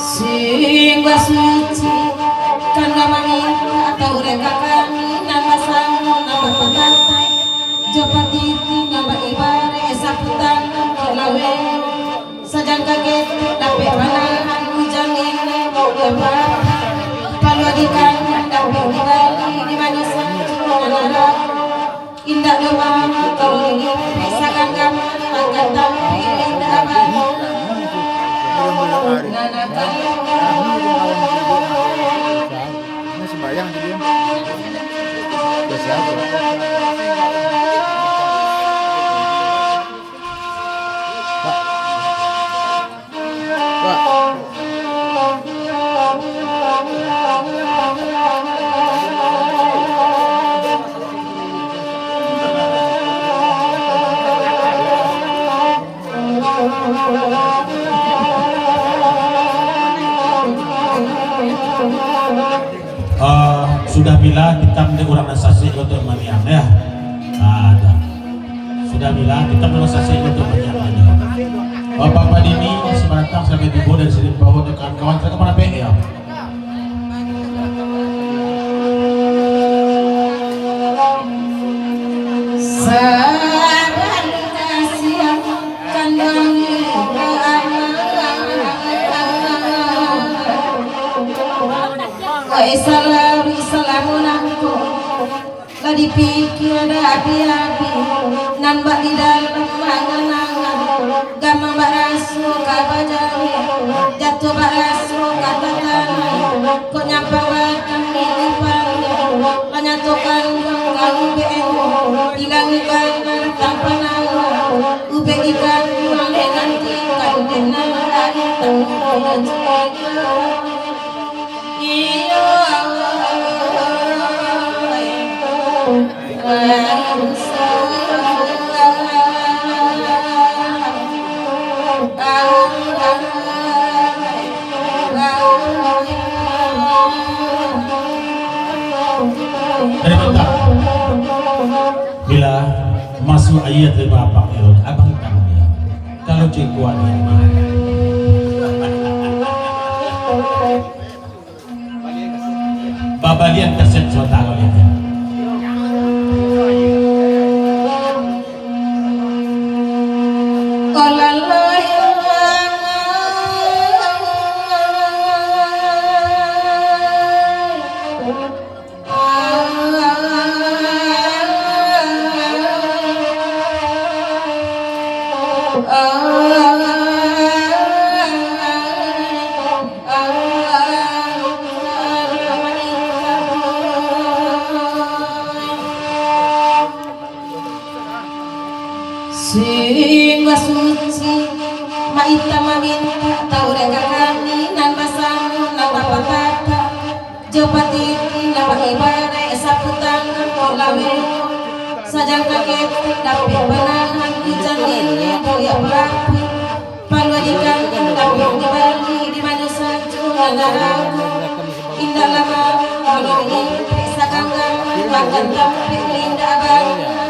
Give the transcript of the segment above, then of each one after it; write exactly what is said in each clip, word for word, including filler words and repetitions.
Sungguah suci, kandang mamintak atau urek ka kami, nan basamo, nan bapatah, jo patiti, nan baibarat saputan nan laweh. Sajangka ketek dapek manahan ujan ini, paluah di kandang dapek digali, di mano sajo nan ada. Indak doh mangko ini, saganggam makan tapi indak bana. Nana kau. Ini sembahyang dia. Biasa aja. Pak. Eh, sudah bila tikam dek urang nan sasek ko tu maniang, ya. Ah, dah. Sudah bila tikam dek urang sasek ko tu maniang, ya. Bapak-bapak dini, sabatang sampai tibo dari sini, bawa dek kawan-kawan, silakan mana pek, ya. Saban kasiang. Wai salalu salamu nangko, lah dipikia dah abi-abi, nan bak di dalam angan-angan, gamang bak raso ka bajari, jatuah bak raso ka tatanai. Kok nyampang batang di depan, lah nyatokan kau B M, ilang ibarat tampan Allah, ubek ikan dengan ikan dengan air tengah. Iyo Allah. Dari mantap. Bila masuk ayat lima abang Erod, abang hitam dia. Kalau cek kuat dia. Babalian kaset sabanta kau lihat ya. Sungguah suci, maitam mamintak, taurat ka kami, nan basamo, nan bapatata, jo patiti, nan baibarat saputan, nan kok laweh. Sajangka ketek dapek manahan, ujan ini buliak barapi. Paluah di kandang dapek dibali, di mano sajo nan darago. Indak lamo, kalau ini, saganggam, makan dapek, indak bana.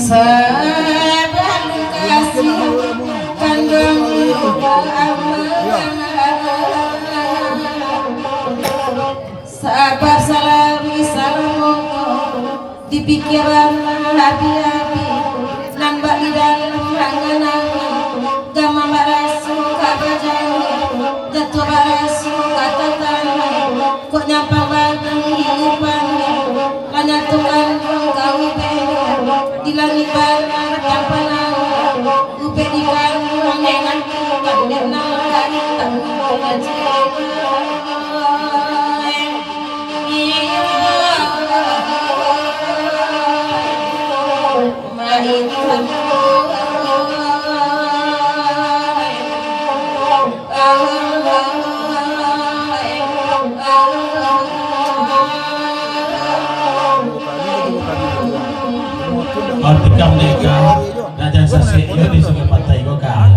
Sabar kasih kandang aman. Sabar salami salamo. Dipikiran abi-abi, Nyapa bagi upah, lanyatukan kau di langit bana tampana, upedikan mangenang kandek nang dari tamu. Oh, tikam deka, nak jan sasek jo di Sungai Patai ko ka.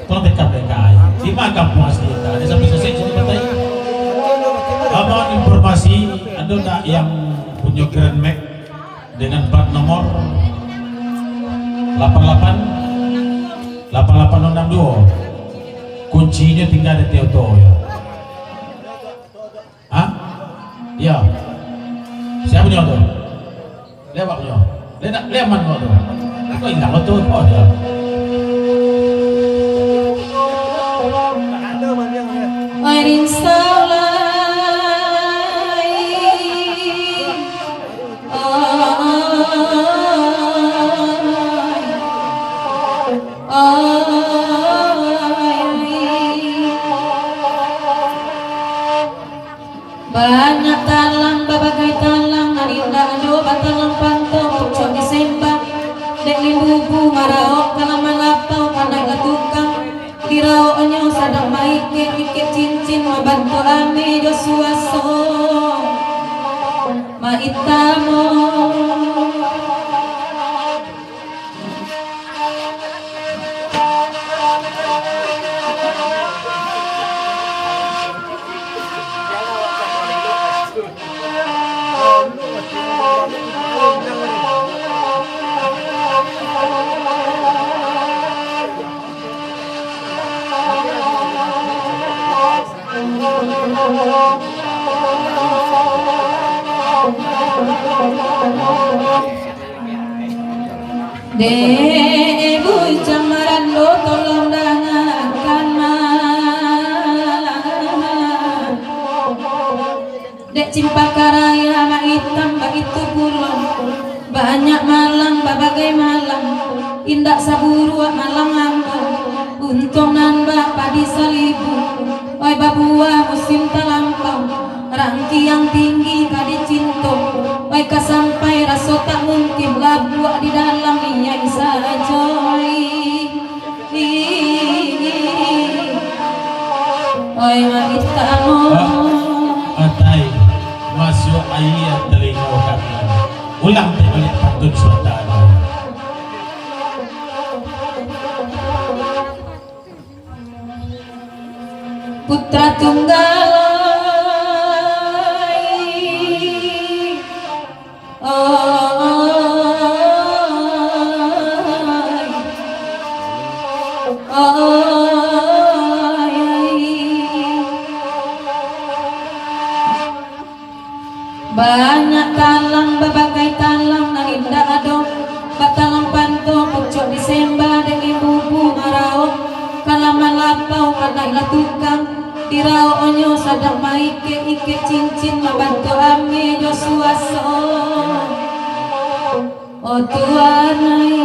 Tolong tikam deka. Di ma kampuang asli kita? Jan sampai sasek Sungai Patai. Aman informasi, ado ndak yang punyo Grand Max dengan plat nomor lapan lapan, lapan lapan enam dua? Kuncinyo tingga di ateh oto, yo. Hah? Iyo. Sia punyo tu? Lewat punyo. Lewat, lewat man tu? Kok ilang tu? Oh, iyo. Airin Saulai. Banyak talang, babagai talang, nan indak ado batalang panto, pucuk di Semba, dek Limbubu maraok, kalaman lapau, panai lah tukang, diraoknyo sadang maikek, ikek cincin, mabantuak ameh jo suaso, maitamo. Dek bujang marando, tolong dangakan, Ma. Dek cimpaka raya, Mak Itam, baitu pulo. Banyak malang, babagai malang, indak saburuak malang ambo. Untuang nan bak padi salibu, oi, babuah musim talampau. Rangkiang tinggi ka dicinto, oi, ka sampai raso tak mungkin, labuak di dalam niaik sajo. Oi, Mak Itam. Atai, masuak aia talingo kami. Ulang dek baliak pantun suatan. Putra tunggal, oi. Oi, oi. Banyak talang, babagai talang, nan indak ado batalang panto, pucuk di Semba, dek Limbubu maraok, kalaman lapau, panai lah tukang, diraoknyo sadang maikek, ikek cincin, mabantuak ameh jo suaso. Oh Tuhan ai.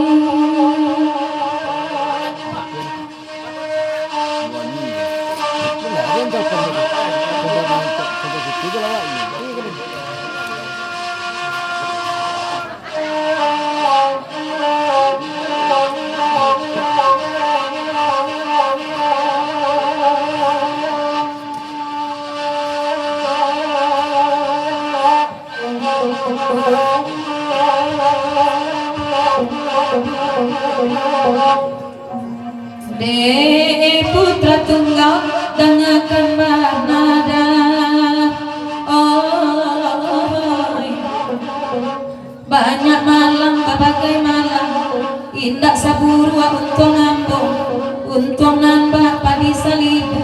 Dek putra tunggal, dangakan banada. Oi. Banyak malang, babagai malang, indak saburuak untuang ambo. Untuang nan bak padi salibu,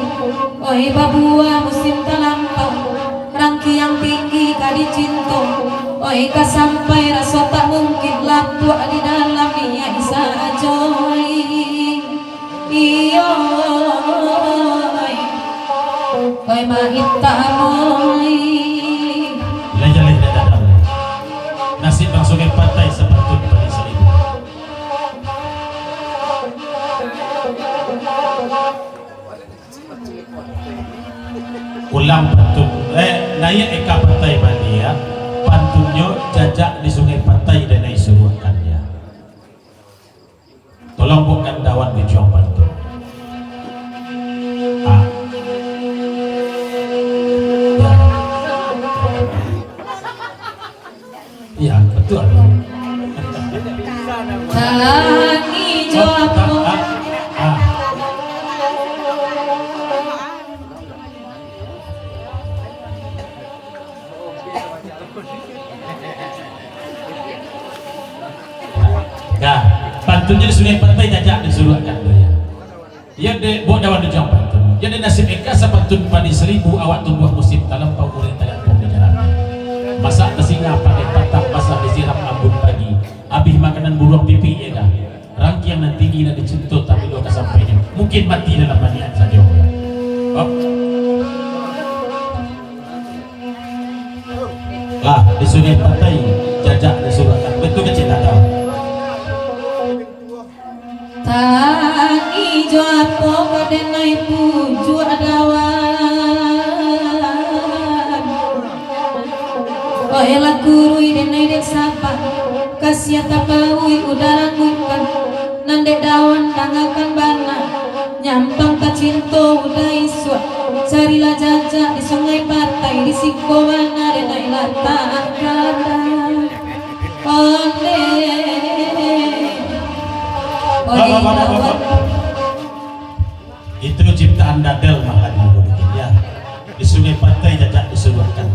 oi, babuah musim talampau. Rangkiang tinggi ka dicinto, oi, ka sampai raso tak mungkin, labuak di dalam niaik sajo. Iyo, oi, oi, Mak Itam, oi. Dalam pantun, eh, naiak eka patai baliak, pantunnyo Jajak di Sungai Patai, denai suruahkan, yo. Tolong buatkan dawan di ujuang pantun. Ah. Yo. Iyo, batua. Tangi jo apo? Ah, ah. Nah, pantunnyo di Sungai Patai, Jajak disuruahkan tu, yo. Iyo dek, buek dawan di ujuang pantun. Iyo dek, nasib eka sapantun padi saribu, awak tumbuah musim talampau, urang tagantuang di jalan. Masak tasinga pakai patang, basah disiram ambun pagi. Abih makanan buruang pipik, iyo kah? Rangkiang nan tinggi nan dicinto, tapi duo ka sampainyo. Mungkin mati dalam manian sajo. Oh. Lah, di Sungai Patai, Jajak disuruahkan. Batua kecek ado. Tangi jo apo ka denai pujuak dawan? Oelah kuruih denai dek sabab, kasiah tapauik uda rangguikkan, nan dek dawan dangakan bana, nyampang tacinto uda isuak, carilah Jajak di Sungai Patai, di siko bana denai latak kandang. Ondeh. Ondeh. Bapak, bapak, bapak. Itu ciptaan Dadel Mahadi, yo. Di Sungai Patai, Jajak disuruahkan.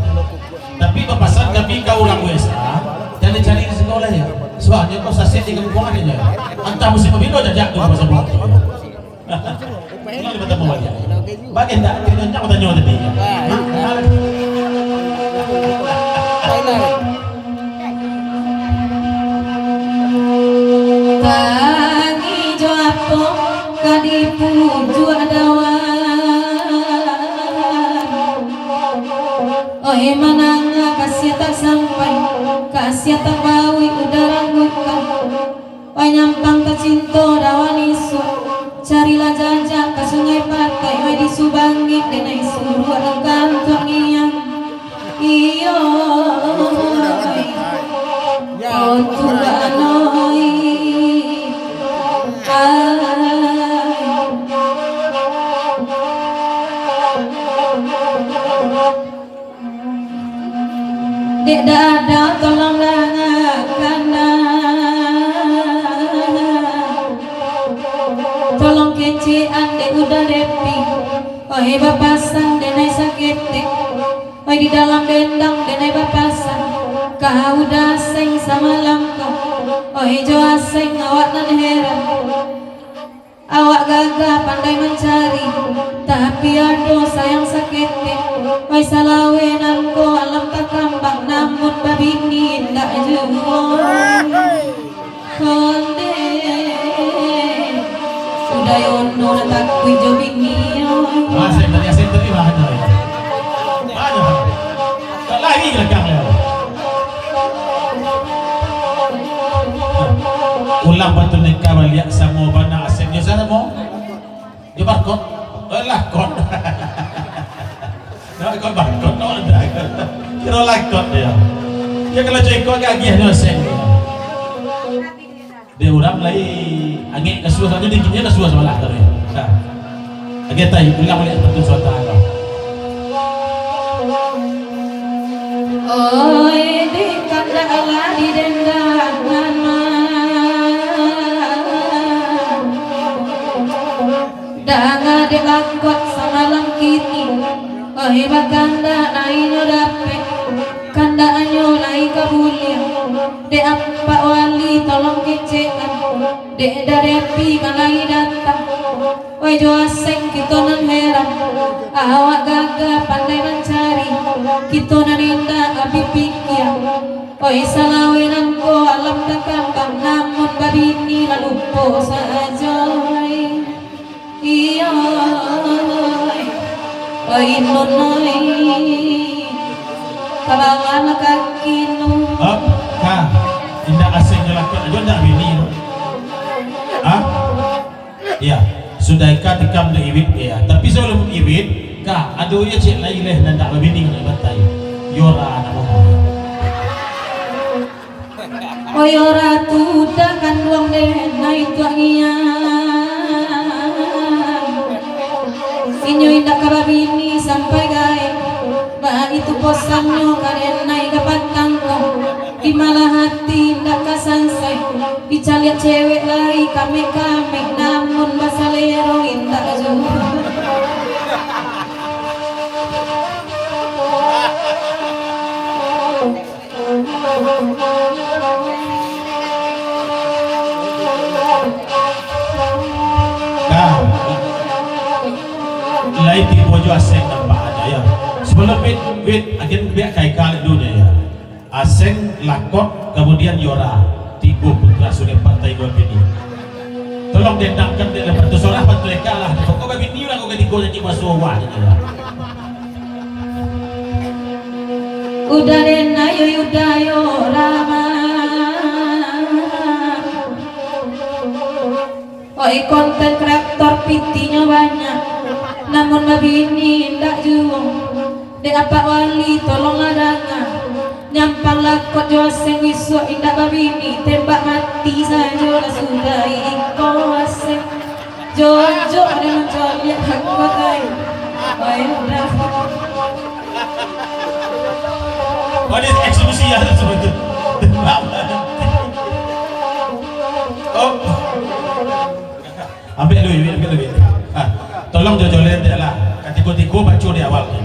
Tapi bapasan kami ka urang U S A, jan dicari di sikolah, yo. Soalnyo ko saset di kampuang ado, yo. Antah musim pabilo Jajak tu bapasan. Ini kita mau baliak. Bagian tak? Kita nyak tanyo tadi. Hah? Tangi jo apo ka dipujuak dawan? Oi, mananga kasiah tak sampai, kasiah tak bauik uda rangguikkan. Oi, nyampang tacinto dawan isuak, carilah Jajak ka Sungai Patai, oi, di Subangik denai suruah kantuang nian. Iyo, oi, oh, tuan oi, ai. Dek Dada, tolong dangakan, nah. Tolong kecekan dek Uda Depi. Oi, bapasan denai saketek. Oi, di dalam dendang denai bapasan. Ka Uda Aseng samalam ko. Oi, jo Aseng awak nan heran. Awak gagah pandai mancari, tapi ado sayang saketek. Oi, salaweh nan ko alam takambang, namun babini indak juo. Ondeh, Uda Yono lah takuik jo bini, oi. Ah, saya tadi, saya tadi lah ada, ya. Ada. Tak lari belakang dia. Ulang batu nikah baliak samo bana Aseng. Yo, samo? Yo, barkot. Eh, lakot. Nah, kok barkot, no, dah. Kiro lakot dia. Ya, kalau ceko gagih ni Aseng. Dek urang lai angek kasuah, sajo dinginnyo kasuah sabalah tadi. Nah. Lagi tai, ulang baliak pantun suata tu. Oi, di kandak lah di dendang, danga dek lakot samalam kini. Oi, bakandak lai nyo dapek, kandaknyo lai ka buliah. Dek Apak Wali tolong kecekan, dek Uda Depi ka lai datang. Oi, jo Aseng kito nan heran, awak gagah pandai mancari, kito nan indak abih pikia. Oi, salaweh nan ko alam takambang, namun babini lah lupo sajo. Iyo, oi, Nun oi, ka bawah lah kaki nu. Hah? Ka, indak Aseng jo lakot ajo, indak bini tu. Hah? Ya, sudah eka tikam dek Iwit, ya. Tapi sabalum Iwit, Ka, ado yo ciek lai leh nan ndak babini ka bantai. Yora namo. Oyo ratu dah kanduang den nai tuak nian. Inyo indak ka babini sampai gaek. Baitu posannyo ka den nai ka patang ko. Di malah hati indak ka sansai. Dicaliak cewek lai kamek-kamek, namun basalero indak juo. Nah, lai tibo jo Aseng nampak aja, ya. Sebelum wit, wit, agen biak kai kali dulu, ya. Aseng, Lakot, kemudian Yora, tigo putra sudah partai babini. Tolong dendangkan dek lepas tu sorah bantu eka lah. Pokok babini lah kau ketigo jadi masuk awak je lah. Udah den ayo udah yo rama. Oi konten kreator pitinyo banyak, namun babini indak juo. Dek Apak Wali tolonglah danga, nyampang Lakot jo Aseng isuak indak babini, tembak mati sajo lah sudah iko Aseng. Jojok ado mancaliak Lakot ai. Oi udah. Oh, dia eksekusi ya, sebetulnya. Oh. Ambil duit, ambil, ambil duit. Ah, tolong jojolen dia lah. Katiko-tiko baco di awal tu.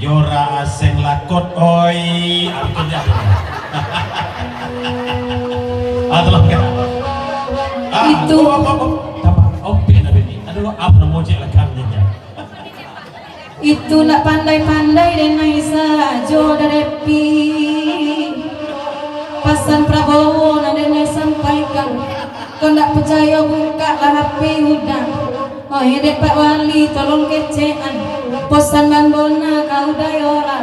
Yora Aseng Lakot, oi. Ah, betul dia. Ah, tolong kan. Ah, itu. Oh, oh, oh, oh. Apa? Open apa ni? Ada lo up nama cek lah kan ni. Itu ndak pandai-pandai den ai sajo darepi. Pasan Prabowo nan den ai sampaikan. Kau ndak picayo, bukaklah H P Uda. Oi dek Pak Wali, tolong kecekan. Posan Bang Bona ka Uda Yora.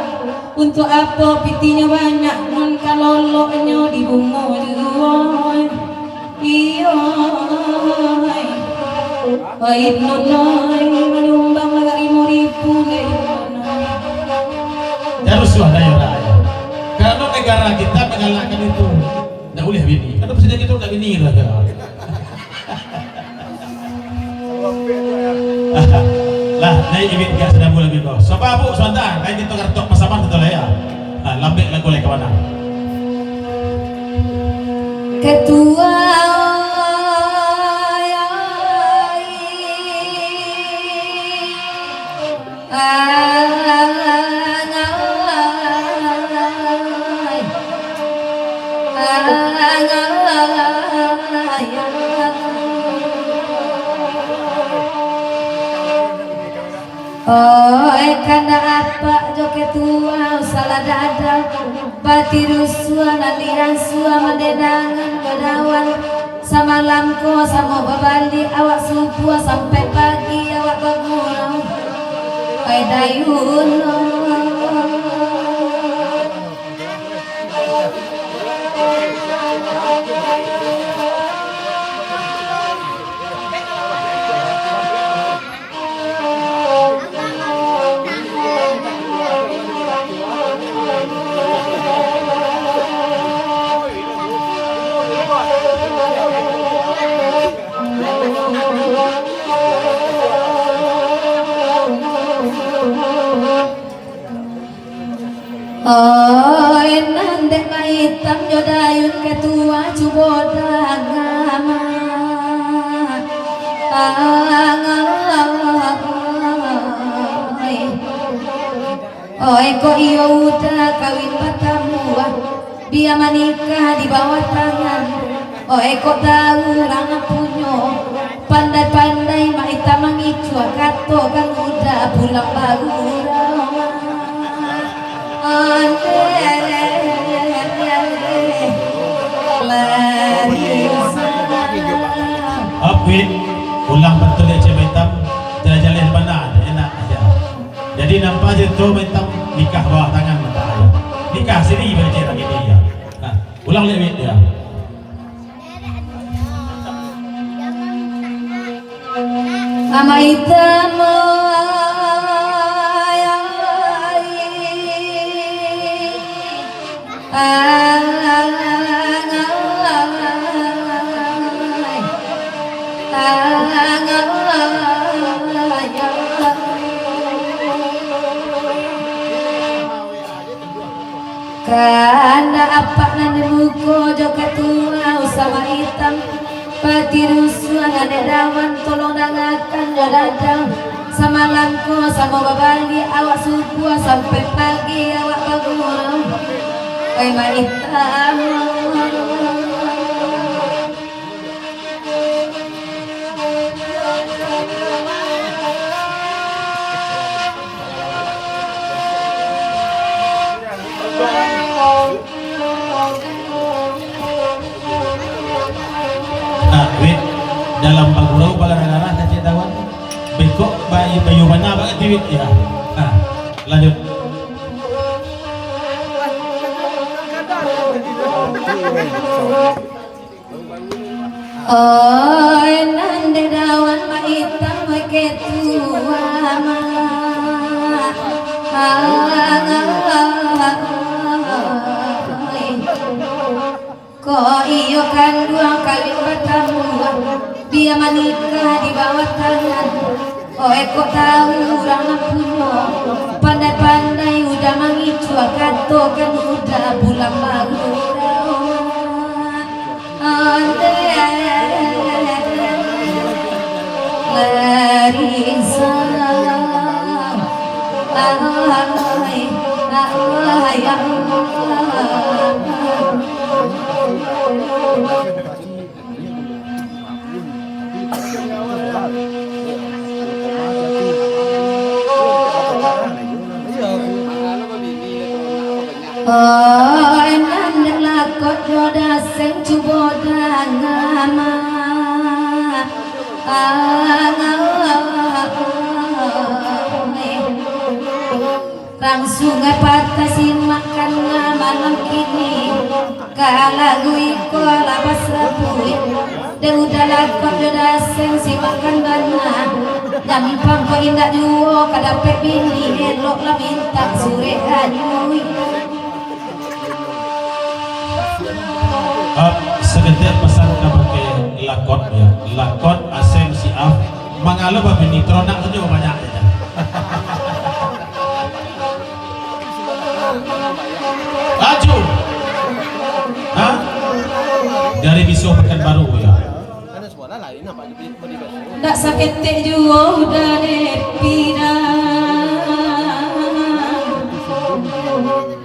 Untuak apo pitinyo banyak, mun ka loloknyo di bungo juo. Iyo, ai. Ai, nonai, manyumbang agak limo ribu, nai, nonai. Jan rusuah, nai, nai. Karano negara kita menggalakkan itu. Ndak buliah bini. Karano presiden kita ndak bini lah, ya. Lah, nai, ibit gak sudah mulai bini. Sabar, Bu, sabanta. Nai, kita ngartok pasaman, betul lah, ya. Ah, lambek lagu lai ka mana? Ketua, Oi, kandak apak jo ketua, salah dada, batirusuah nan diasuah, mandedangan badawan. Samalam ko samo babaliak, awak subuah sampai pagi awak bagurau. Oi, dayuh. Oi, nan dek maitam jo dayun ketua, cubo danga ma. Oi. Oi, kok iyo Uda kawin batamuah, bia manikah di bawah tangan. Oi, kok tahu urang punyo, pandai-pandai maitam mangicuah, kato kan Uda pulang bagurau. Ande, lari sa. Apit, ulang betul ya, Cik Maitam. Jalan-jalan bana, enak aja. Jadi, nampak je tu, Maitam, nikah bawah tangan, nampak aja. Nikah siri, baca lagi dia. Nah, ulang lagi dia. Amak Itam, Kandak apak nan di muko jo katua Usama Itam, pati rusuah nan dek dawan, tolong dangakan jo dadang. Samalam ko samo babaliak awak subuah sampai pagi awak bagurau. Oi Mak Itam. Nah, Wit, dalam bagurau bagarah-garah kecek dawan. Beko bayu, bayu mana banget, Wit, ya. Nah, lanjut. Oi, nan dek dawan Mak Itam, oi, ketua Mak. Oi. Ko iyo kanduang kaliang batambuah, bia manikah di bawah tangan. Oi, kok tahu urang nan punyo, pandai-pandai udah mangicuah, katokan udah pulang bagurau. Ande, Larisa, ai, ai, ai, ai. Oi, nan dek Lakot jo Daseng, cubo danga, Mak. Langsuang ai patah simak kan malam kini. Ka lagu iko lah basabuik. Dek udah Lakot jo Daseng simak kan bana. Nyampang ko indak juo ka dapek bini, elok lah mintak surek ajuik. Ah, saketek pasan kabake Lakot, ya. Lakot, Aseng, si Af, mangalo babini, taronak sajo banyak sajo. Laju. Hah? Dari Biso Pekanbaru, ya. Ndak saketek juo udah dek pidang.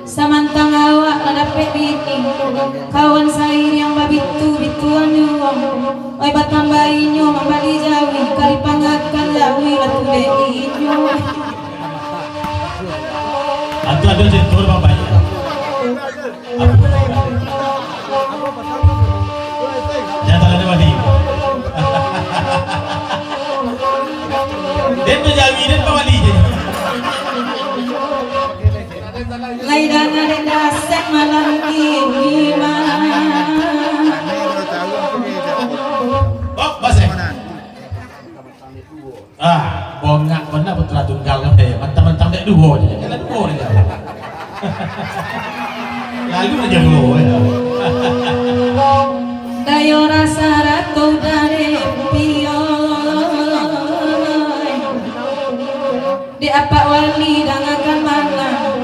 Samantang awak lah dapek bini, kawan sairiang babitu-bituan juo. Oi, batambah inyo mambali jawi, kali pangakan jawi lah tu dek inyo. Atu ado cerita urang banyak. Apo? Nyata lah dia bali. Den tu jawi, den pambali je. Lai danga dek Daseng malam kini mah. Oh, Baseng. Ah, bongak bana putra tunggal kan, eh, mantang-mantang dek duo je, jalan duo je. Lalu aja duo, eh. Dayo rasa rato dari pio. Dek apak wali dangakan malam.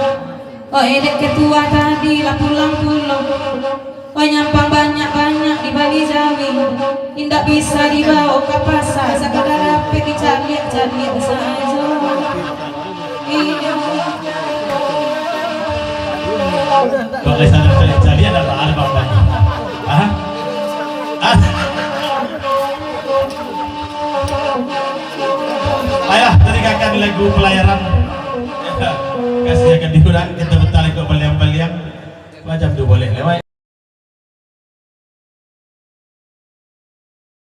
Oi, dek ketua tadi lah pulang pulo. Oi, nyampang banyak-banyak dibali jawi, indak bisa dibawo ka pasa, sakadar dapek dicaliak-caliak sajo. Iyo. Kok lai sadar caliak-caliak, dak baa, Bang? Hah? Hah? Ayolah, tadi akan lagu pelayaran. Kasih akan diurang, kita putar ikut baliang-baliang. Macam tu boleh lewat.